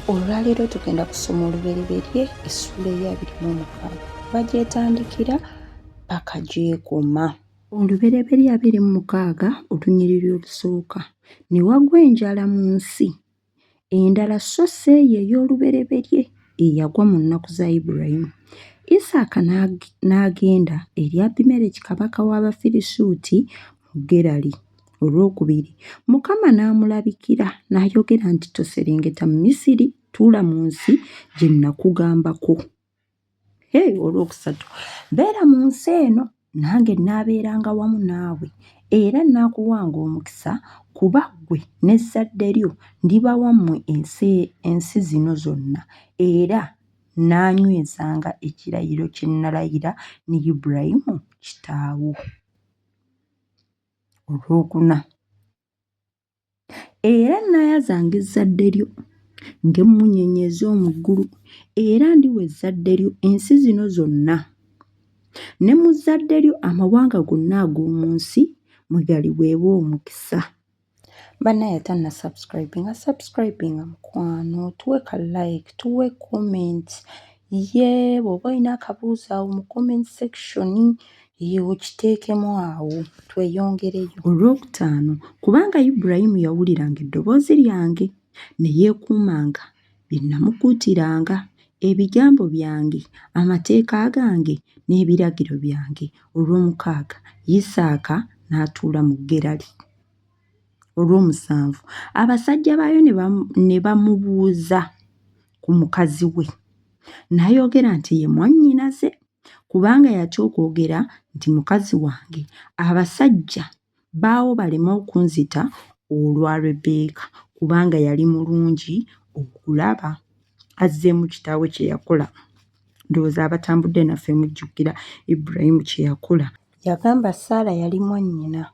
Olwaleero tugenda kusoma Olubereberye essuula eya 26 okuva gy'etandikira paka gy'ekoma. Olubereberye 26 olunyiriri olusooka. Ne wagwa enjala mu nsi endala so si eyo ey'olubereberye eyagwa mu nnaku za Ibulayimu. Isaaka n'agenda eri Abimereki kabaka w'Abafirisuuti mu Gerali. Olwokubiri, Mukama n'amulabikira n'ayogera nti Toserengeta Misiri, tuula mu nsi gye nnakugambako. Hey, olwokusatu, beera mu nsi eno, nange nnaabeeranga wamu naawe, era nnaakuwanga omukisa, kuba ggwe n'ezzadde lyo ndibawa mmwe ensi zino zonna, era nnaanywezanga ekirayiro kye nnalayira ne Ibulayimu kitaawo. Olwokuna, era nnaayazanga ezzadde lyo ng'emmunyeenye ez'omu ggulu, era ndiwa ezzadde lyo ensi zino zonna, ne mu zzadde lyo amawanga gonna ag'omu nsi mwe galiweebwa omukisa. Bannaye atanna subscribinga subscribinga mukwano, tuwe ka like, tuwe comment, ye bw'oba olina akabuuzo awo mu comment section ye okiteekemu awo tweyongereyo. Olwokutaano, kubanga Ibulayimu yawuliranga eddoboozi lyange, ne yeekuumanga bye nnamukuutiranga, ebigambo byange, amateeka gange n'ebiragiro byange. Olwomukaaga, Isaaka n'atuula mu Gerali. Olwomusanvu, abasajja baayo ne bamubuuza ku mukazi we. N'ayogera nti ye mwannyinaze, kubanga yatya okwogera nti mukazi wange, abasajja baawo baleme okunzita olwa Rebbeeka, kubanga yali mulungi okulaba. Azzeemu kitaawe kye yakola. Ndowooza abatambudde naffe mujjukira Ibulayimu kye yakola. Yagamba Saala yali mwannyina.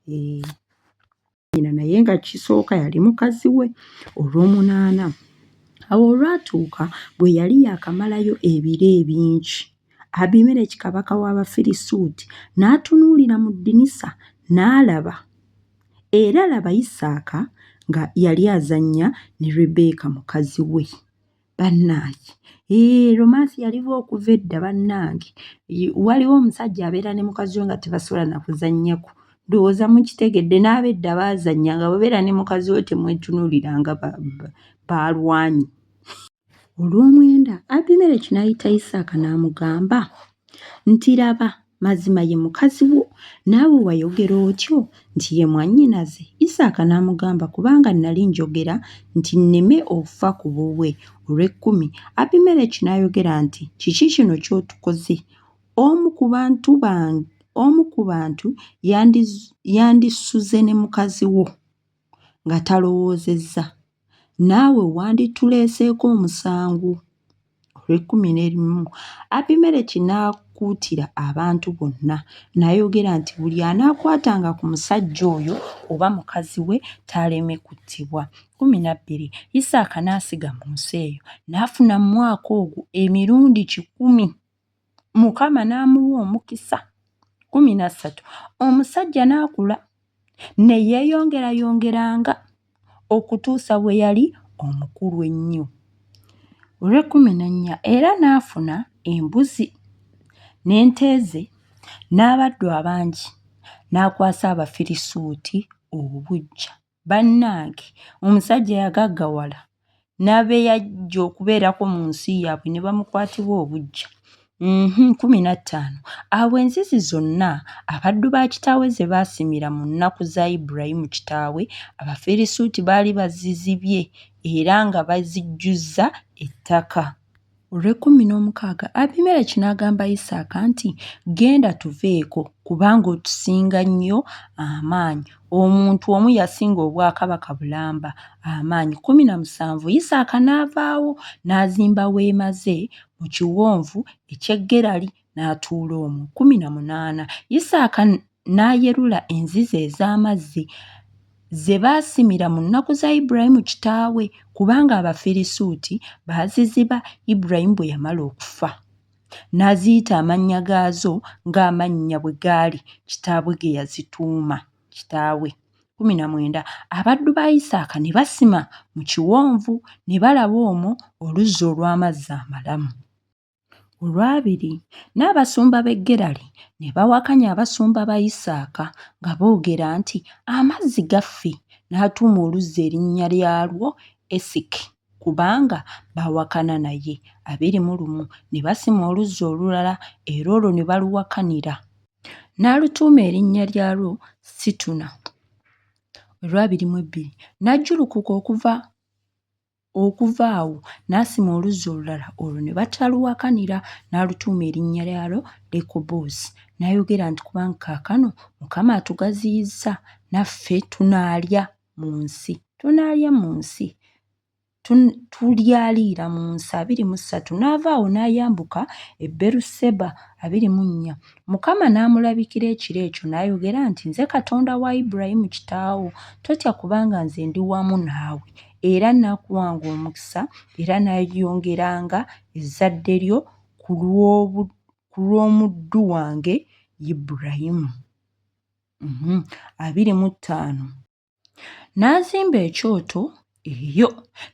Eeh. Nnyina naye nga kisooka yali mukazi we. Olw'omunaana. Awo olwatuuka bwe yali yaakamalayo ebiro ebingi, Abimereki kabaka w'Abafirisuuti n'atunuulira mu ddinisa n'alaba, era laba Isaaka nga yali azannya ne Lebbeeka mukazi we. Bannange, eeh romance yaliwo okuva edda bannange. Waliwo omusajja abeera ne mukazi we nga tebasobola na kuzannyako. Ndowooza mukitegedde n'ab'edda baazannyanga bw'obeera ne mukazi wo temwetunuuliranga baalwanyi. Olw'omwenda Abimereki n'ayita Isaaka n'amugamba nti Laba, mazima ye mukazi wo, naawe wayogera otyo nti ye mwannyinaze. Isaaka n'amugamba, kubanga nnali njogera nti nneme okufa ku bubwe. Olw'ekkumi Abimereki n'ayogera nti Kiki kino ky'otukoze? Omu ku bantu yandisuze ne mukazi wo nga talowoozezza, naawe wandituleeseeko omusango. Olw'ekkumi n'erimu Abimereki n'akuutira abantu bonna n'ayogera nti Buli anaakwatanga ku musajja oyo oba mukazi we taaleme kuttibwa. 12 Isaaka n'asiga mu nsi eyo, n'afuna mu mwaka ogwo emirundi 100, Mukama n'amuwa omukisa. 13 Omusajja n'akula ne yeeyongerayongeranga okutuusa bwe yali omukulu ennyo. Olw'ekkumi n'ennya Era n'afuna embuzi n'ente ze n'abaddu abangi, n'akwasa Abafirisuuti obuggya. Bannange omusajja yagaggawala n'abe yajja okubeerako mu nsi yaabwe ne bamukwatibwa obuggya. 15 Awo enzizi zonna abaddu ba kitaawe ze baasimira mu nnaku za Ibulayimu kitaawe, Abafirisuuti baali bazizibye era nga bazijjuzza ettaka. Olw'ekkumi n'omukaaga Abimereki n'agamba Isaaka nti, Genda tuveeko, kubanga otusinga nnyo amaanyi. Omuntu omu yasinga obwakabaka bulamba amaanyi. 17 Isaaka n'avaawo n'azimba weema ze mu kiwonvu eky'e Gerali n'atuula omwo. 18 Isaaka n'ayerula enzizi ez'amazzi ze baasimira mu nnaku za Ibulayimu kitaawe, kubanga Abafirisuuti baaziziba Ibulayimu bwe yamala okufa. N'aziyita amannya gaazo ng'amannya bwe gaali kitaabwe ge yazituuma kitaawe. 19 Abaddu ba Isaaka ne basima mu kiwonvu, ne balaba omwo oluzzi olw'amazzi amalamu. Olwabiri n'abasumba b'e Gerali ne bawakanya abasumba ba Isaaka nga boogera nti Amazzi gaffe. N'atuuma oluzzi erinnya lyalwo Eseki, kubanga baawakana naye. 21 Ne basima oluzzi olulala, era olwo ne baluwakanira. N'alutuuma erinnya lyalwo Situna. Olwabiri mu bbiri N'ajjulukuka okuva okuva awo n'asima oluzzi olulala, olwo ne bataluwakanira, n'alutuuma erinnya lyalwo Lekobosi, n'ayogera nti Kubanga kaakano Mukama atugaziyizza, naffe tunaalya mu nsi, tunaalya mu nsi, tulyaliira mu nsi. 23 N'ava awo n'ayambuka e Beruseba. 24 Mukama n'amulabikira ekiro ekyo n'ayogera nti Nze Katonda wa Ibulayimu kitaawo, totya kubanga nze ndi wamu naawe, era naakuwanga omukisa, era naayongeranga ezzadde lyo ku lw'omuddu wange Ibulayimu. 25 N'azimba ekyoto eyo,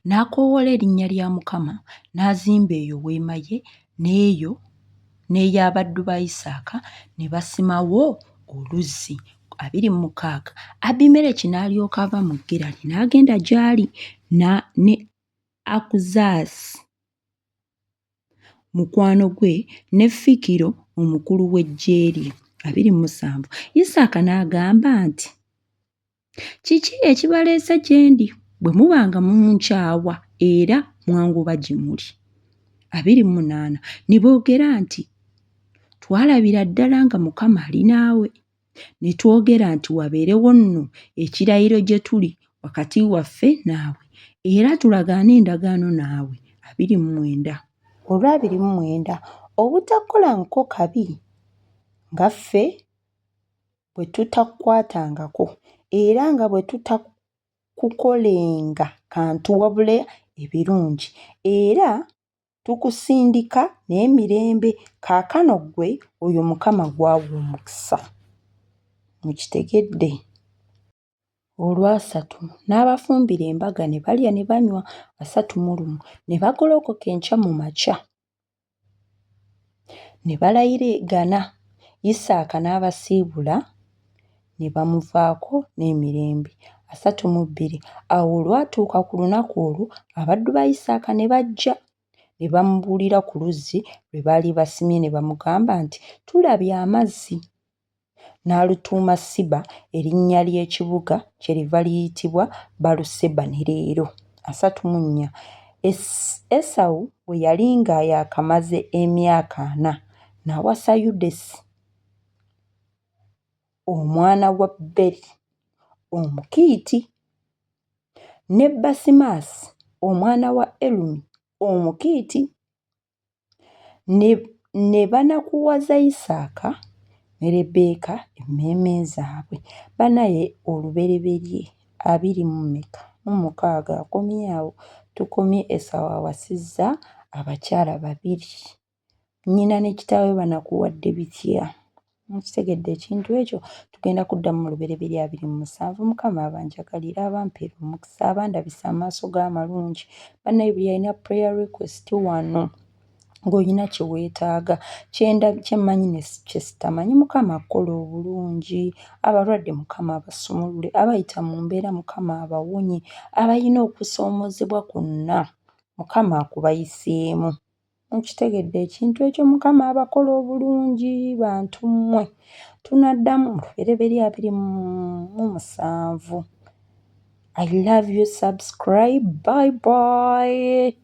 n'akoowoola erinnya lya Mukama, n'azimba eyo weema ye n'eyo n'ey'abaddu ba Isaaka, ne basimawo oluzzi. 26 Abimereki n'alyoka ava mu Gerali n'agenda gy'ali ne Akuzasi mukwano gwe ne Fikolo omukulu w'eggye lye. 27 Isaaka n'agamba nti Kiki ekibaleese gye ndi bwe muba nga munkyawa era mwangoba gye muli? 28 Ne boogera nti Twalabira ddala nga Mukama ali naawe. Ne twogera nti Wabeerewo nno ekirayiro gye tuli wakati waffe naawe, era tulagaane endagaano naawe. 29. Olw'abiri mu mwenda obutakukola ko kabi nga ffe bwe tutakukwatangako, era nga bwe tutaakukolenga kantu wabula ebirungi, era tukusindika n'emirembe. Kaakano ggwe oyo Mukama gw'awa omukisa. Mukitegedde? Olwasatu n'abafumbira embaga ne balya ne banywa. 31 Ne bagolokoka enkya mu makya ne balayiragana, Isaaka n'abasiibula ne bamuvaako n'emirembe. 32 Awo olwatuuka ku lunaku olwo abaddu ba Isaaka ne bajja ne bamubuulira ku luzzi lwe baali basimye ne bamugamba nti Tulabye amazzi. N'alutuuma Siba, erinnya ly'ekibuga kyeriva liyitibwa Beeruseba ne leero. 34 Esawu bwe yali nga yaakamaze emyaka ana n'awasa Yudesi omwana wa Beri Omukiiti ne Basimaasi omwana wa Eruni Omukiiti. Ne banakuwaza Isaaka ne Lebbeeka emmeeme zaabwe. Bannaye olubereberye abiri mu mmeka? Mu mukaaga akomye awo. Tukomye Esawu awasizza abakyala babiri. Nnyina ne kitaawe banakuwadde bitya? Mukitegedde ekintu ekyo? Tugenda kuddamu mu Lubereberye 27. Mukama abanjagalire, abampeere omukisa, abandabise amaaso ge amalungi. Bannaye buli alina prayer request wano ng'olina kye weetaaga, kye mmanyi ne kye sitamanyi, Mukama akukola obulungi. Abalwadde Mukama abasumulule, abayita mu mbeera Mukama abawonye, abalina okusoomoozebwa kwonna Mukama akubayiseemu. Mukitegedde ekintu ekyo Mukama abakola obulungi bantu mmwe. Tunaddamu mu Lubereberye 27. I love you, subscribe, bye bye.